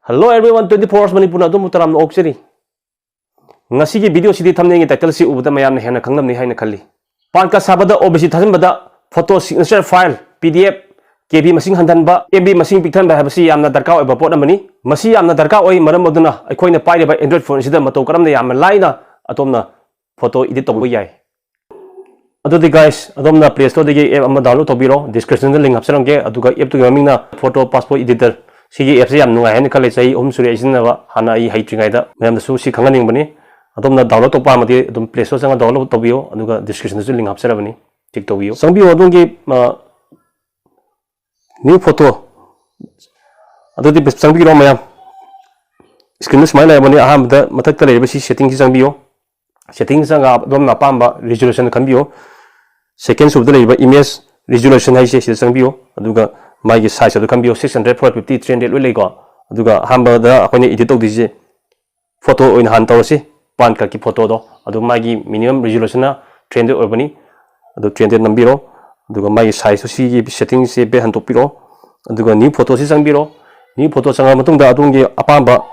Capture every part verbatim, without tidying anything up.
Hello everyone, twenty four hours Manipurꯅ ꯑꯗꯣꯝꯕꯨ ꯇꯔꯥꯝꯅ ꯑꯣꯛꯆꯔꯤ꯫ ꯉꯁꯤꯒꯤ video ꯁꯤꯗꯤ thumbnail ꯒꯤ title ꯁꯤ ꯎꯕꯗ ꯃꯌꯥꯝꯅ ꯍꯦꯟꯅ ꯈꯪꯂꯝꯅꯤ ꯍꯥꯏꯅ ꯈꯜꯂꯤ꯫ PAN card ꯁꯥꯕꯗ OBC ꯊꯥꯖꯤꯟꯕꯗ photo signature file, PDF, KB ꯃꯁꯤꯡ ꯍꯟꯊꯟꯕ, MB ꯃꯁꯤꯡ ꯄꯤꯛꯊꯟꯕ ꯍꯥꯏꯕꯁꯤ ꯌꯥꯝꯅ ꯗꯔꯀꯥꯔ ꯑꯣꯏꯕ ꯄꯣꯠ ꯑꯃꯅꯤ꯫ ꯃꯁꯤ ꯌꯥꯝꯅ ꯗꯔꯀꯥꯔ ꯑꯣꯏ, ꯃꯔꯝ ꯑꯗꯨꯅ ꯑꯩꯈꯣꯏꯅ ꯄꯥꯏꯔꯤꯕ Android phone ꯑꯁꯤꯗ ꯃꯇꯧ ꯀꯔꯝꯅ ꯌꯥꯝꯅ ꯂꯥꯏꯅ ꯑꯗꯣꯝꯅ photo edit ꯇꯧꯕ ꯌꯥꯏ꯫ ꯑꯗꯨꯗꯤ guys, ꯑꯗꯣꯝꯅ Play Store ꯗꯒꯤ app ꯑꯃ download ꯇꯧꯕꯤꯔꯣ, description ꯗ link ꯍꯥꯞꯆꯔꯝꯒꯦ꯫ ꯑꯗꯨꯒ app ꯇꯨꯒꯤ ꯃꯃꯤꯡꯅ Photo Passport Editor꯫ ꯁꯤꯒꯤ app ꯁꯦ ꯌꯥꯝ ꯅꯨꯡꯉꯥꯏ ꯍꯥꯏꯅ ꯈꯜꯂꯦ, ꯆꯍꯤ ꯑꯍꯨꯝ ꯁꯨꯔꯦ ꯑꯩ ꯁꯤꯖꯤꯟꯅꯕ꯫ ꯍꯥꯟꯅ ꯑꯩ ꯍꯩꯇ꯭ꯔꯤꯉꯩꯗ ꯃꯌꯥꯝꯗꯁꯨ ꯁꯤ ꯈꯪꯍꯟꯅꯤꯡꯕꯅꯤ꯫ ꯑꯗꯣꯝꯅ download ꯇꯧꯕ ꯄꯥꯝꯃꯗꯤ ꯑꯗꯨꯝ Play Store ꯆꯪꯉ download ꯇꯧꯕꯤꯌꯣ, ꯑꯗꯨꯒ description ꯗꯁꯨ link ꯍꯥꯞꯆꯔꯕꯅꯤ, check ꯇꯧꯕꯤꯌꯨ꯫ ꯆꯪꯕꯤꯌꯣ ꯑꯗꯣꯝꯒꯤ, ꯑ, new photo꯫ ꯑꯗꯨꯗꯤ ꯆꯪꯕꯤꯔꯣ ꯃꯌꯥꯝ꯫ Screen ꯗ ꯁꯨꯃꯥꯏꯅ ꯂꯩꯔꯝꯃꯅꯤ꯫ ꯑꯍꯥꯟꯕꯗ ꯃꯊꯛꯇ ꯂꯩꯔꯤꯕ ꯁꯤ setting ꯁꯤ ꯆꯪꯕꯤꯌꯣ꯫ Setting ꯆꯪꯉ ꯑꯗꯣꯝꯅ ꯑꯄꯥꯝꯕ resolution ꯈꯟꯕꯤꯌꯨ꯫ Second ꯁꯨꯕꯗ ꯂꯩꯔꯤꯕ image resolution ꯍꯥꯏꯁꯦ ꯁꯤꯗ ꯆꯪꯕꯤꯌꯨ꯫ ꯑꯗꯨꯒ ꯃꯥꯒꯤ size ꯑꯗꯨ ꯈꯟꯕꯤꯌꯨ꯫ Six hundred, four fifty, three hundred ꯂꯣꯏ ꯂꯩꯀꯣ꯫ ꯑꯗꯨꯒ ꯑꯍꯥꯟꯕꯗ ꯑꯩꯈꯣꯏꯅ edit ꯇꯧꯗꯣꯏꯁꯦ photo ꯑꯣꯏꯅ ꯍꯥꯟꯅ ꯇꯧꯔꯁꯤ꯫ PAN card ꯀꯤ photo ꯗꯣ꯫ ꯑꯗꯨ ꯃꯥꯒꯤ minimum resolution ꯅ three hundred ꯑꯣꯏꯕꯅꯤ꯫ ꯑꯗꯨ three hundred ꯅꯝꯕꯤꯔꯣ꯫ ꯑꯗꯨꯒ ꯃꯥꯒꯤ size ꯇꯣ, ꯁꯤꯒꯤ setting ꯁꯦ back ꯍꯟꯗꯣꯛꯄꯤꯔꯣ꯫ ꯑꯗꯨꯒ new photo ꯁꯤ ꯆꯪꯕꯤꯔꯣ꯫ New photo ꯆꯪꯉ ꯃꯇꯨꯡꯗ ꯑꯗꯣꯝꯒꯤ ꯑꯄꯥꯝꯕ,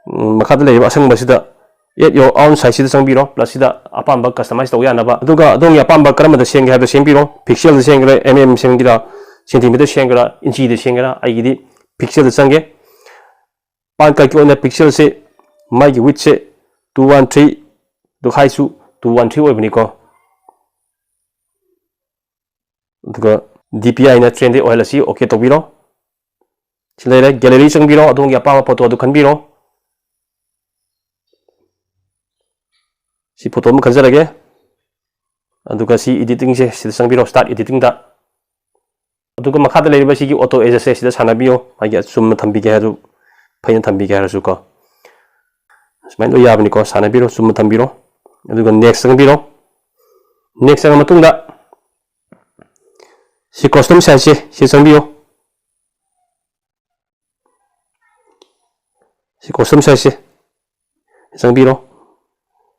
ꯎꯝ, ꯃꯈꯥꯗ ꯂꯩꯔꯤꯕ ꯑꯁꯪꯕꯁꯤꯗ add your own size ꯁꯤꯗ ꯆꯪꯕꯤꯔꯣ꯫ Plus ꯁꯤꯗ ꯑꯄꯥꯝꯕ customize ꯇꯧꯕ ꯌꯥꯅꯕ꯫ ꯑꯗꯨꯒ ꯑꯗꯣꯝꯒꯤ ꯑꯄꯥꯝꯕ ꯀꯔꯝꯕꯗ ꯁꯦꯝꯒꯦ ꯍꯥꯏꯕꯗꯣ ꯁꯦꯝꯕꯤꯔꯣ꯫ Pixel ꯗ ꯁꯦꯝꯒꯦꯔꯥ, mm ꯁꯦꯝꯒꯦꯔꯥ, centimeter ꯁꯦꯝꯒꯦꯔꯥ, ꯏꯟꯆꯤꯗ ꯁꯦꯝꯒꯦꯔꯥ꯫ ꯑꯩꯒꯤꯗꯤ pixel ꯗ ꯆꯪꯒꯦ꯫ PAN card ꯀꯤ ꯑꯣꯏꯅ pixel ꯁꯦ, ꯃꯥꯒꯤ width ꯁꯦ two one three, ꯑꯗꯨꯒ height ꯁꯨ two one three ꯑꯣꯏꯕꯅꯤꯀꯣ꯫ ꯑꯗꯨꯒ DPI ꯅ three hundred ꯑꯣꯏꯍꯜꯂꯁꯤ, OK ꯇꯧꯕꯤꯔꯣ꯫ ꯁꯤ ꯂꯩꯔꯦ, gallery ꯆꯪꯕꯤꯔꯣ, ꯑꯗꯣꯝꯒꯤ ꯑꯄꯥꯝꯕ photo ꯑꯗꯨ ꯈꯟꯕꯤꯔꯣ꯫ ꯁꯤ photo ꯑꯃ ꯈꯟꯖꯔꯒꯦ꯫ ꯑꯗꯨꯒ ꯁꯤ editing ꯁꯦ ꯁꯤꯗ ꯆꯪꯕꯤꯔꯣ, start editing ꯗ꯫ ꯑꯗꯨꯒ ꯃꯈꯥꯗ ꯂꯩꯔꯤꯕ ꯁꯤꯒꯤ auto adjust ꯁꯦ ꯁꯤꯗ ꯁꯥꯟꯅꯕꯤꯌꯣ, ꯃꯥꯒꯤ ꯑꯆꯨꯝꯕ ꯊꯝꯕꯤꯒꯦ ꯍꯥꯏꯔꯁꯨ, ꯐꯩꯅ ꯊꯝꯕꯤꯒꯦ ꯍꯥꯏꯔꯁꯨ ꯀꯣ꯫ ꯁꯨꯃꯥꯏꯅ ꯂꯣꯏ ꯌꯥꯕꯅꯤꯀꯣ, ꯁꯥꯟꯅꯕꯤꯔꯣ, ꯆꯨꯝꯅ ꯊꯝꯕꯤꯔꯣ꯫ ꯑꯗꯨꯒ next ꯆꯪꯕꯤꯔꯣ꯫ Next ꯆꯪꯉ ꯃꯇꯨꯡꯗ ꯁꯤ custom size ꯁꯦ ꯁꯤ ꯆꯪꯕꯤꯌꯣ꯫ ꯁꯤ custom size ꯁꯦ ꯆꯪꯕꯤꯔꯣ꯫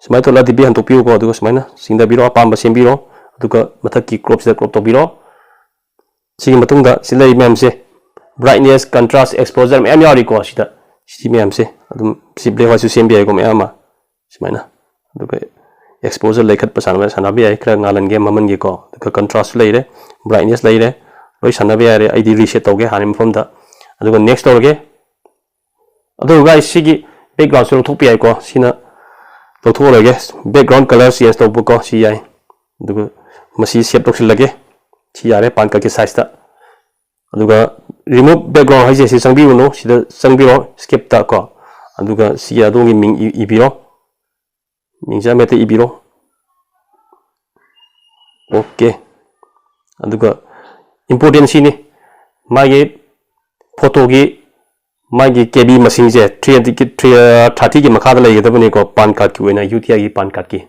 ꯁꯨꯃꯥꯏꯅ ꯇꯧꯔꯒ DPI ꯍꯟꯗꯣꯛꯄꯤꯌꯨꯀꯣ, ꯑꯗꯨꯒ ꯁꯨꯃꯥꯏꯅ ꯆꯤꯡꯊꯕꯤꯔꯣ, ꯑꯄꯥꯝꯕ ꯁꯦꯝꯕꯤꯔꯣ꯫ ꯑꯗꯨꯒ ꯃꯊꯛꯀꯤ crop ꯁꯤꯗ crop ꯇꯧꯕꯤꯔꯣ꯫ ꯁꯤꯒꯤ ꯃꯇꯨꯡꯗ ꯁꯤ ꯂꯩꯔꯤ ꯃꯌꯥꯝꯁꯦ, Brightness, contrast, exposure ꯃꯌꯥꯝ ꯌꯥꯎꯔꯤꯀꯣ ꯁꯤꯗ꯫ ꯁꯤ ꯃꯌꯥꯝꯁꯦ ꯑꯗꯨꯝ ꯁꯤ black whiteꯁꯨ ꯁꯦꯝꯕ ꯌꯥꯏꯀꯣ ꯃꯌꯥꯝ ꯑꯃ ꯁꯨꯃꯥꯏꯅ꯫ ꯑꯗꯨꯒ exposure ꯂꯩꯈꯠꯄ ꯁꯥꯟꯅꯕ ꯁꯥꯟꯅꯕ ꯌꯥꯏ, ꯈꯔ ꯉꯥꯜꯍꯟꯒꯦ ꯃꯃꯟꯒꯤꯀꯣ꯫ ꯑꯗꯨꯒ contrastꯁꯨ ꯂꯩꯔꯦ, brightness ꯂꯩꯔꯦ, ꯂꯣꯏ ꯁꯥꯟꯅꯕ ꯌꯥꯔꯦ꯫ ꯑꯩꯗꯤ reset ꯇꯧꯒꯦ ꯍꯥꯟꯅ ꯃꯐꯝꯗ꯫ ꯑꯗꯨꯒ next ꯇꯧꯔꯒꯦ꯫ ꯑꯗꯨꯒ guys ꯁꯤꯒꯤ backgroundꯁꯨ ꯂꯧꯊꯣꯛꯄ ꯌꯥꯏꯀꯣ꯫ ꯁꯤꯅ ꯂꯧꯊꯣꯛꯑꯔꯣꯏꯒꯦ꯫ Background color change ꯇꯧꯕꯀꯣ ꯁꯤ ꯌꯥꯏ꯫ ꯑꯗꯨꯒ ꯃꯁꯤ save ꯇꯧꯁꯤꯜꯂꯒꯦ꯫ ꯁꯤ ꯌꯥꯔꯦ PAN cardꯀꯤ sizeꯇ꯫ ꯑꯗꯨꯒ remove background ꯍꯥꯏꯁꯦ ꯁꯤ ꯆꯪꯕꯤꯔꯨꯅꯨ, ꯁꯤꯗ ꯆꯪꯕꯤꯔꯣ skipꯇ ꯀꯣ꯫ ꯑꯗꯨꯒ ꯁꯤꯒꯤ ꯑꯗꯣꯝꯒꯤ ꯃꯤꯡ ꯏ- ꯏꯕꯤꯔꯣ, ꯃꯤꯡꯁꯦ ꯑꯃ ꯍꯦꯛꯇ ꯏꯕꯤꯔꯣ꯫ OK꯫ ꯑꯗꯨꯒ important ꯁꯤꯅꯤ, ꯃꯥꯒꯤ photoꯒꯤ ꯃꯥꯒꯤ KB ꯃꯁꯤꯡꯁꯦ three hundred, three, thirtyꯒꯤ ꯃꯈꯥꯗ ꯂꯩꯒꯗꯕꯅꯤꯀꯣ PAN cardꯀꯤ ꯑꯣꯏꯅ, UTIꯒꯤ PAN cardꯀꯤ꯫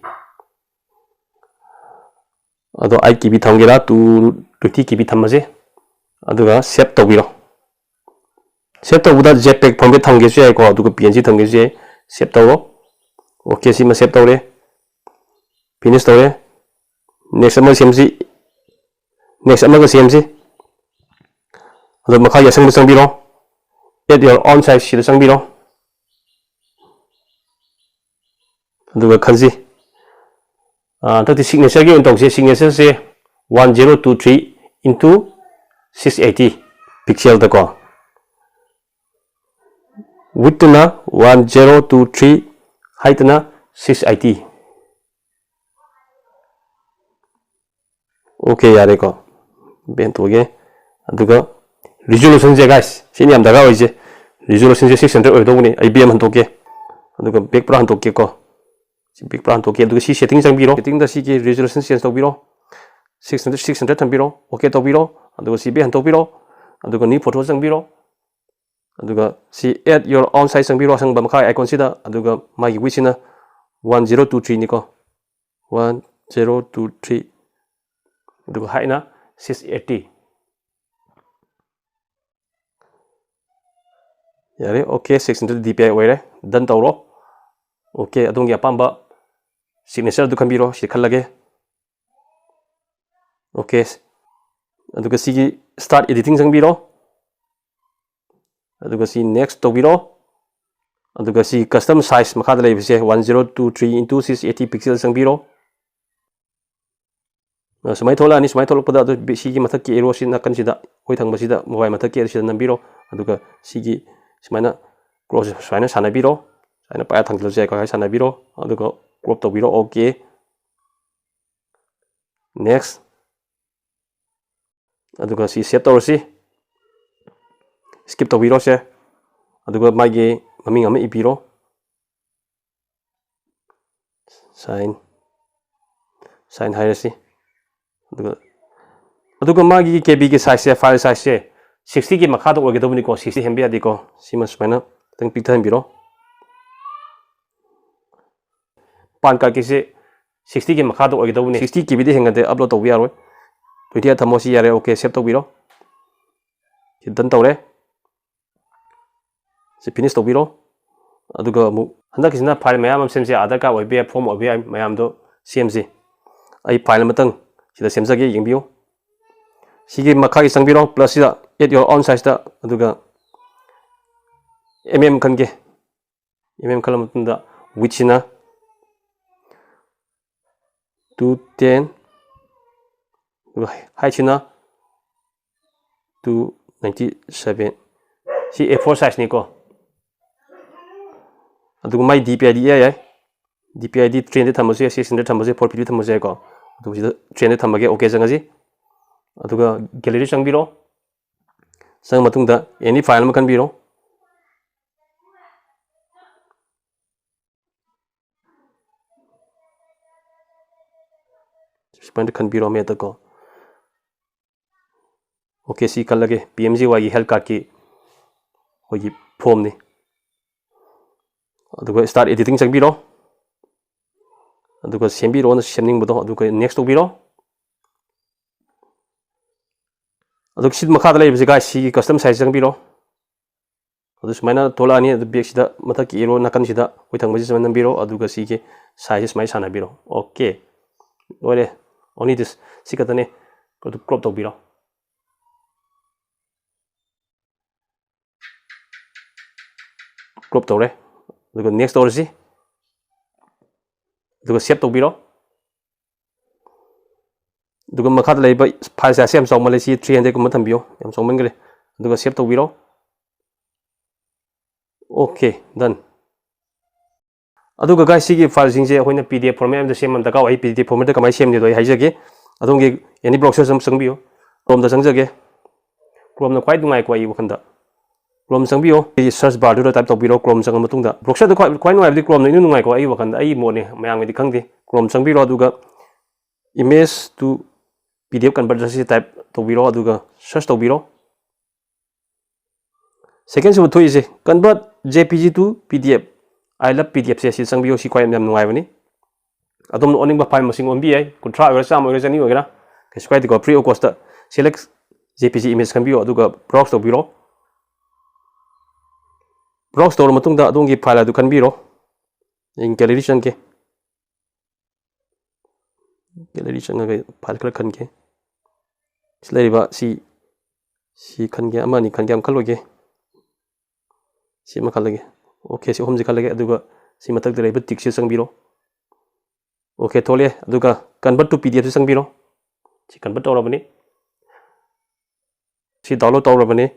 ꯑꯗꯣ eight KB ꯊꯝꯒꯦꯔꯥ, two twenty KB ꯊꯝꯃꯁꯦ꯫ ꯑꯗꯨꯒ save ꯇꯧꯕꯤꯔꯣ꯫ Save ꯇꯧꯕꯗ JPEG format ꯊꯝꯒꯦꯁꯨ ꯌꯥꯏꯀꯣ, ꯑꯗꯨꯒ PNG ꯊꯝꯒꯦꯁꯨ ꯌꯥꯏ꯫ Save ꯇꯧꯔꯣ꯫ OK, ꯁꯤꯃ save ꯇꯧꯔꯦ꯫ Finish ꯇꯧꯔꯦ꯫ Next ꯑꯃ ꯁꯦꯝꯁꯤ꯫ Next ꯑꯃꯒ ꯁꯦꯝꯁꯤ꯫ ꯑꯗꯣ ꯃꯈꯥꯒꯤ ꯑꯁꯪꯕ ꯆꯪꯕꯤꯔꯣ꯫ Add your own size ꯁꯤꯗ ꯆꯪꯕꯤꯔꯣ꯫ ꯑꯗꯨꯒ ꯈꯟꯁꯤ꯫ ꯑꯥ, ꯍꯟꯗꯛꯇꯤ signatureꯒꯤ ꯑꯣꯏꯅ ꯇꯧꯁꯦ꯫ Signatureꯁꯦ one zero two three into six eighty pixelꯗꯀꯣ꯫ Widthꯇꯨꯅ one zero two three, heightꯇꯨꯅ six eighty꯫ OK, ꯌꯥꯔꯦꯀꯣ꯫ ꯕꯦꯟ ꯍꯟꯇꯣꯛꯑꯒꯦ꯫ ꯑꯗꯨꯒ resolutionꯁꯦ guys, ꯁꯤꯅꯤ ꯌꯥꯝ ꯗꯔꯀꯥꯔ ꯑꯣꯏꯁꯦ꯫ Resolutionꯁꯦ six hundred ꯑꯣꯏꯒꯗꯧꯕꯅꯤ꯫ ꯑꯩ ꯕꯦꯝ ꯍꯟꯇꯣꯛꯀꯦ꯫ ꯑꯗꯨꯒ back ꯄꯨꯔꯥ ꯍꯟꯇꯣꯛꯀꯦꯀꯣ꯫ ꯁꯤ back ꯄꯨꯔꯥ ꯍꯟꯇꯣꯛꯀꯦ꯫ ꯑꯗꯨꯒ ꯁꯤ setting ꯆꯪꯕꯤꯔꯣ꯫ Settingꯗ ꯁꯤꯒꯤ resolution change ꯇꯧꯕꯤꯔꯣ꯫ Six hundred, six hundred ꯊꯝꯕꯤꯔꯣ꯫ OK ꯇꯧꯕꯤꯔꯣ꯫ ꯑꯗꯨꯒ ꯁꯤ back ꯍꯟꯇꯣꯛꯄꯤꯔꯣ꯫ ꯑꯗꯨꯒ new photo ꯆꯪꯕꯤꯔꯣ꯫ ꯑꯗꯨꯒ ꯁꯤ add your own size ꯆꯪꯕꯤꯔꯣ ꯑꯁꯪꯕ ꯃꯈꯥ iconꯁꯤꯗ꯫ ꯑꯗꯨꯒ ꯃꯥꯒꯤ widthꯁꯤꯅ one zero two threeꯅꯤꯀꯣ꯫ One zero two three꯫ ꯑꯗꯨꯒ heightꯅ six eighty꯫ ꯌꯥꯔꯦ, OK, six hundred DPI ꯑꯣꯏꯔꯦ꯫ Done ꯇꯧꯔꯣ꯫ OK, ꯑꯗꯣꯝꯒꯤ ꯑꯄꯥꯝꯕ signature ꯑꯗꯨ ꯈꯟꯕꯤꯔꯣ꯫ ꯁꯤ ꯈꯜꯂꯒꯦ꯫ OK꯫ ꯑꯗꯨꯒ ꯁꯤꯒꯤ start editing ꯆꯪꯕꯤꯔꯣ꯫ ꯑꯗꯨꯒ ꯁꯤ next ꯇꯧꯕꯤꯔꯣ꯫ ꯑꯗꯨꯒ ꯁꯤ custom size ꯃꯈꯥꯗ ꯂꯩꯕꯁꯦ one zero two three into six eighty pixel ꯆꯪꯕꯤꯔꯣ꯫ ꯑ, ꯁꯨꯃꯥꯏꯅ ꯊꯣꯛꯂꯛꯑꯅꯤ꯫ ꯁꯨꯃꯥꯏꯅ ꯊꯣꯛꯂꯛꯄꯗ ꯑꯗꯨ ꯕꯤ-, ꯁꯤꯒꯤ ꯃꯊꯛꯀꯤ arrow ꯁꯤ ꯅꯥꯀꯟꯁꯤꯗ, ꯑꯩꯈꯣꯏ ꯊꯪꯕꯁꯤꯗ, mobile ꯃꯊꯛꯀꯤ ꯑꯁꯤꯗ ꯅꯝꯕꯤꯔꯣ꯫ ꯑꯗꯨꯒ ꯁꯤꯒꯤ ꯁꯨꯃꯥꯏꯅ cross ꯁꯨꯃꯥꯏꯅ ꯁꯥꯟꯅꯕꯤꯔꯣ꯫ ꯁꯨꯃꯥꯏꯅ ꯄꯥꯏꯔ ꯊꯥꯡꯖꯤꯜꯂꯁꯨ ꯌꯥꯏꯀꯣ꯫ ꯁꯨꯃꯥꯏꯅ ꯁꯥꯟꯅꯕꯤꯔꯣ꯫ ꯑꯗꯨꯒ crop ꯇꯧꯕꯤꯔꯣ꯫ OK꯫ Next꯫ ꯑꯗꯨꯒ ꯁꯤ save ꯇꯧꯔꯁꯤ꯫ Skip ꯇꯧꯕꯤꯔꯣ ꯁꯦ꯫ ꯑꯗꯨꯒ ꯃꯥꯒꯤ ꯃꯃꯤꯡ ꯑꯃ ꯏꯕꯤꯔꯣ꯫ Sign, sign ꯍꯥꯏꯔꯁꯤ꯫ ꯑꯗꯨꯒ, ꯑꯗꯨꯒ ꯃꯥꯒꯤ KBꯒꯤ sizeꯁꯦ, file sizeꯁꯦ sixtyꯒꯤ ꯃꯈꯥꯗ ꯑꯣꯏꯒꯗꯧꯕꯅꯤꯀꯣ, sixty ꯍꯦꯟꯕ ꯌꯥꯗꯦꯀꯣ꯫ ꯁꯤꯃ ꯁꯨꯃꯥꯏꯅ ꯈꯤꯇꯪ ꯄꯤꯛꯊꯍꯟꯕꯤꯔꯣ꯫ PAN cardꯀꯤꯁꯦ sixtyꯒꯤ ꯃꯈꯥꯗ ꯑꯣꯏꯒꯗꯧꯕꯅꯤ꯫ Sixty KBꯗꯤ ꯍꯦꯟꯒꯠꯇꯦ, upload ꯇꯧꯕ ꯌꯥꯔꯣꯏ꯫ Twenty ꯊꯝꯃꯣ, ꯁꯤ ꯌꯥꯔꯦ, OK, save ꯇꯧꯕꯤꯔꯣ꯫ ꯁꯤ done ꯇꯧꯔꯦ꯫ ꯁꯤ finish ꯇꯧꯕꯤꯔꯣ꯫ ꯑꯗꯨꯒ ꯑꯃꯨꯛ ꯍꯟꯗꯛꯀꯤꯁꯤꯅ file ꯃꯌꯥꯝ ꯑꯃ ꯁꯦꯝꯁꯦ, Aadhaar card ꯑꯣꯏꯕ ꯌꯥꯏ, form ꯑꯣꯏꯕ ꯌꯥꯏ, ꯃꯌꯥꯝꯗꯣ ꯁꯦꯝꯁꯤ꯫ ꯑꯩ file ꯑꯃꯇꯪ ꯁꯤꯗ ꯁꯦꯝꯖꯒꯦ, ꯌꯦꯡꯕꯤꯌꯨ꯫ ꯁꯤꯒꯤ ꯃꯈꯥꯒꯤ ꯆꯪꯕꯤꯔꯣ, plusꯁꯤꯗ add your own sizeꯇ, ꯑꯗꯨꯒ MM ꯈꯟꯒꯦ꯫ MM ꯈꯜꯂ ꯃꯇꯨꯡꯗ widthꯁꯤꯅ two ten, ꯑꯗꯨꯒ heightꯁꯤꯅ two ninety seven꯫ ꯁꯤ A four sizeꯅꯤꯀꯣ꯫ ꯑꯗꯨꯒ ꯃꯥꯏ DPIꯗꯤ ꯏꯌꯥ ꯌꯥꯏ꯫ DPIꯗꯤ three hundred ꯊꯝꯃꯁꯨ ꯌꯥꯏ, six hundred ꯊꯝꯃꯁꯨ ꯌꯥꯏ, four fifty ꯊꯝꯃꯁꯨ ꯌꯥꯏꯀꯣ꯫ ꯑꯗꯨ ꯁꯤꯗ three hundred ꯊꯝꯃꯒꯦ, OK ꯆꯪꯉꯁꯤ꯫ ꯑꯗꯨꯒ gallery ꯆꯪꯕꯤꯔꯣ꯫ ꯆꯪꯉ ꯃꯇꯨꯡꯗ any file ꯑꯃ ꯈꯟꯕꯤꯔꯣ꯫ ꯁꯨꯃꯥꯏꯅ ꯈꯟꯕꯤꯔꯣ ꯃꯦꯠꯇꯀꯣ꯫ OK, ꯁꯤ ꯈꯜꯂꯒꯦ, PMGYꯒꯤ health cardꯀꯤ ꯑꯩꯈꯣꯏꯒꯤ formꯅꯤ꯫ ꯑꯗꯨꯒ start editing ꯆꯪꯕꯤꯔꯣ꯫ ꯑꯗꯨꯒ ꯁꯦꯝꯕꯤꯔꯣꯅ ꯁꯦꯝꯅꯤꯡꯕꯗꯣ, ꯑꯗꯨꯒ next ꯇꯧꯕꯤꯔꯣ꯫ ꯑꯗꯨꯒ ꯁꯤ ꯃꯈꯥꯗ ꯂꯩꯕꯁꯤ, guys, ꯁꯤꯒꯤ custom size ꯆꯪꯕꯤꯔꯣ꯫ ꯑꯗꯨ ꯁꯨꯃꯥꯏꯅ ꯊꯣꯛꯂꯛꯑꯅꯤ꯫ ꯑꯗꯨ backꯁꯤꯗ ꯃꯊꯛꯀꯤ arrow ꯅꯥꯀꯟꯁꯤꯗ ꯑꯩꯈꯣꯏ ꯊꯪꯕꯁꯤ ꯁꯨꯃꯥꯏꯅ ꯅꯝꯕꯤꯔꯣ, ꯑꯗꯨꯒ ꯁꯤꯒꯤ sizeꯁꯤ ꯁꯨꯃꯥꯏꯅ ꯁꯥꯟꯅꯕꯤꯔꯣ꯫ OK, ꯂꯣꯏꯔꯦ꯫ Only this, ꯁꯤ ꯈꯛꯇꯅꯦ꯫ ꯑꯗꯨ crop ꯇꯧꯕꯤꯔꯣ꯫ Crop ꯇꯧꯔꯦ꯫ ꯑꯗꯨꯒ next ꯇꯧꯔꯁꯤ꯫ ꯑꯗꯨꯒ save ꯇꯧꯕꯤꯔꯣ꯫ ꯑꯗꯨꯒ ꯃꯈꯥꯗ ꯂꯩꯕ file size ꯁꯦ ꯌꯥꯝ ꯆꯥꯎꯃꯜꯂꯦ, ꯁꯤ three hundred ꯀꯨꯝꯕ ꯊꯝꯕꯤꯌꯣ, ꯌꯥꯝ ꯆꯥꯎꯃꯟꯈ꯭ꯔꯦ꯫ ꯑꯗꯨꯒ save ꯇꯧꯕꯤꯔꯣ꯫ Okay, done꯫ ꯑꯗꯨꯒ guys, ꯁꯤꯒꯤ file ꯁꯤꯡꯁꯦ ꯑꯩꯈꯣꯏꯅ P D F format ꯑꯃꯗ ꯁꯦꯝꯕ ꯑꯃ ꯗꯔꯀꯥꯔ ꯑꯣꯏ꯫ P D F format ꯗ ꯀꯃꯥꯏꯅ ꯁꯦꯝꯅꯤꯗꯣ ꯑꯩ ꯍꯥꯏꯖꯒꯦ꯫ ꯑꯗꯣꯝꯒꯤ any browser ꯑꯃ ꯆꯪꯕꯤꯌꯨ꯫ Chrome ꯗ ꯆꯪꯖꯒꯦ꯫ Chrome ꯅ ꯈ꯭ꯋꯥꯏ ꯅꯨꯡꯉꯥꯏꯀꯣ ꯑꯩꯒꯤ ꯋꯥꯈꯜꯗ꯫ Chrome ꯆꯪꯕꯤꯌꯣ꯫ ꯑꯩꯒꯤ search bar ꯗꯨꯗ type ꯇꯧꯕꯤꯔꯣ꯫ Chrome ꯆꯪꯉ ꯃꯇꯨꯡꯗ browser ꯗ ꯈ꯭ꯋꯥꯏ, ꯈ꯭ꯋꯥꯏ ꯅꯨꯡꯉꯥꯏꯕꯗꯤ Chrome ꯅ ꯏꯅꯨꯡ ꯅꯨꯡꯉꯥꯏꯀꯣ ꯑꯩꯒꯤ ꯋꯥꯈꯜꯗ, ꯑꯩꯒꯤ ꯃꯣꯠꯅꯦ, ꯃꯌꯥꯝꯒꯤꯗꯤ ꯈꯪꯗꯦ꯫ Chrome ꯆꯪꯕꯤꯔꯣ, ꯑꯗꯨꯒ image to P D F converter ꯁꯤ type ꯇꯧꯕꯤꯔꯣ, ꯑꯗꯨꯒ search ꯇꯧꯕꯤꯔꯣ꯫ Second ꯁꯨꯕ ꯊꯣꯛꯏꯁꯦ, convert J P G to P D F꯫ I love P D F ꯁꯦ ꯁꯤ ꯆꯪꯕꯤꯌꯣ, ꯁꯤ ꯈ꯭ꯋꯥꯏ ꯌꯥꯝ ꯅꯨꯡꯉꯥꯏꯕꯅꯤ꯫ ꯑꯗꯣꯝꯅ ꯑꯣꯟꯅꯤꯡꯕ file ꯃꯁꯤꯡ ꯑꯣꯟꯕꯤ ꯌꯥꯏ, ꯀꯨꯟꯊ꯭ꯔꯥ ꯑꯣꯏꯒꯦꯔꯥ, ꯆꯥꯝꯃ ꯑꯣꯏꯒꯦꯔꯥ, ꯆꯅꯤ ꯑꯣꯏꯒꯦꯔꯥ, ꯀꯩꯁꯨ ꯀꯥꯏꯗꯦꯀꯣ꯫ Free of cost ꯇ select J P G image ꯈꯟꯕꯤꯌꯣ, ꯑꯗꯨꯒ browse ꯇꯧꯕꯤꯔꯣ꯫ Browse ꯇꯧꯔ ꯃꯇꯨꯡꯗ ꯑꯗꯣꯝꯒꯤ file ꯑꯗꯨ ꯈꯟꯕꯤꯔꯣ꯫ ꯑꯩ gallery ꯆꯪꯒꯦ꯫ Gallery ꯆꯪꯉꯒ file ꯈꯔ ꯈꯟꯒꯦ꯫ ꯁꯤ ꯂꯩꯔꯤꯕ ꯁꯤ, ꯁꯤ ꯈꯟꯒꯦ, ꯑꯃ ꯑꯅꯤ ꯈꯟꯒꯦ, ꯌꯥꯝ ꯈꯜꯂꯣꯏꯒꯦ꯫ ꯁꯤ ꯑꯃ ꯈꯜꯂꯒꯦ꯫ Okay, ꯁꯤ ꯑꯍꯨꯝꯁꯤ ꯈꯜꯂꯒꯦ꯫ ꯑꯗꯨꯒ ꯁꯤ ꯃꯊꯛꯇ ꯂꯩꯕ tick ꯁꯤ ꯆꯪꯕꯤꯔꯣ꯫ Okay, ꯊꯣꯛꯂꯛꯑꯦ꯫ ꯑꯗꯨꯒ convert to P D F ꯁꯤ ꯆꯪꯕꯤꯔꯣ꯫ ꯁꯤ convert ꯇꯧꯔꯕꯅꯤ꯫ ꯁꯤ download ꯇꯧꯔꯕꯅꯤ꯫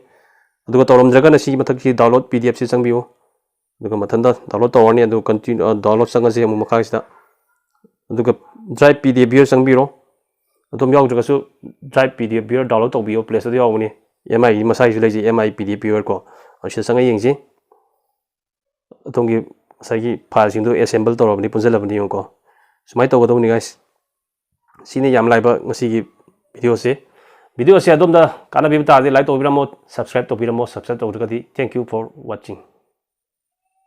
ꯑꯗꯨꯒ ꯇꯧꯔꯝꯗ꯭ꯔꯒꯅ ꯁꯤꯒꯤ ꯃꯊꯛꯀꯤ download P D F ꯁꯤ ꯆꯪꯕꯤꯌꯨ꯫ ꯑꯗꯨꯒ ꯃꯊꯟꯇ download ꯇꯧꯔꯅꯤ꯫ ꯑꯗꯨꯒ continue, ꯑ, download ꯆꯪꯉꯁꯤ ꯑꯃꯨꯛ ꯃꯈꯥꯁꯤꯗ꯫ ꯑꯗꯨꯒ Drive P D F viewer ꯆꯪꯕꯤꯔꯣ꯫ ꯑꯗꯨꯝ ꯌꯥꯎꯗ꯭ꯔꯒꯁꯨ Drive P D F viewer download ꯇꯧꯕꯤꯌꯣ, Play Store ꯗ ꯌꯥꯎꯕꯅꯤ꯫ M I ꯒꯤ ꯃꯁꯥꯒꯤꯁꯨ ꯂꯩꯖꯩ, M I P D F viewer ꯀꯣ꯫ ꯑꯁꯤꯗ ꯆꯪꯉ ꯌꯦꯡꯁꯤ꯫ ꯑꯗꯣꯝꯒꯤ ꯉꯁꯥꯏꯒꯤ file ꯁꯤꯡꯗꯨ assemble ꯇꯧꯔꯕꯅꯤ, ꯄꯨꯟꯁꯤꯜꯂꯕꯅꯤ ꯌꯦꯡꯉꯨꯀꯣ꯫ ꯁꯨꯃꯥꯏꯅ ꯇꯧꯒꯗꯧꯕꯅꯤ guys꯫ ꯁꯤꯅꯤ ꯌꯥꯝ ꯂꯥꯏꯕ ꯉꯁꯤꯒꯤ video ꯁꯦ꯫ Video ꯁꯦ ꯑꯗꯣꯝꯗ ꯀꯥꯟꯅꯕꯤꯕ ꯇꯥꯔꯗꯤ like ꯇꯧꯕꯤꯔꯝꯃꯣ, subscribe ꯇꯧꯕꯤꯔꯝꯃꯣ, subscribe ꯇꯧꯗ꯭ꯔꯒꯗꯤ thank you for watching꯫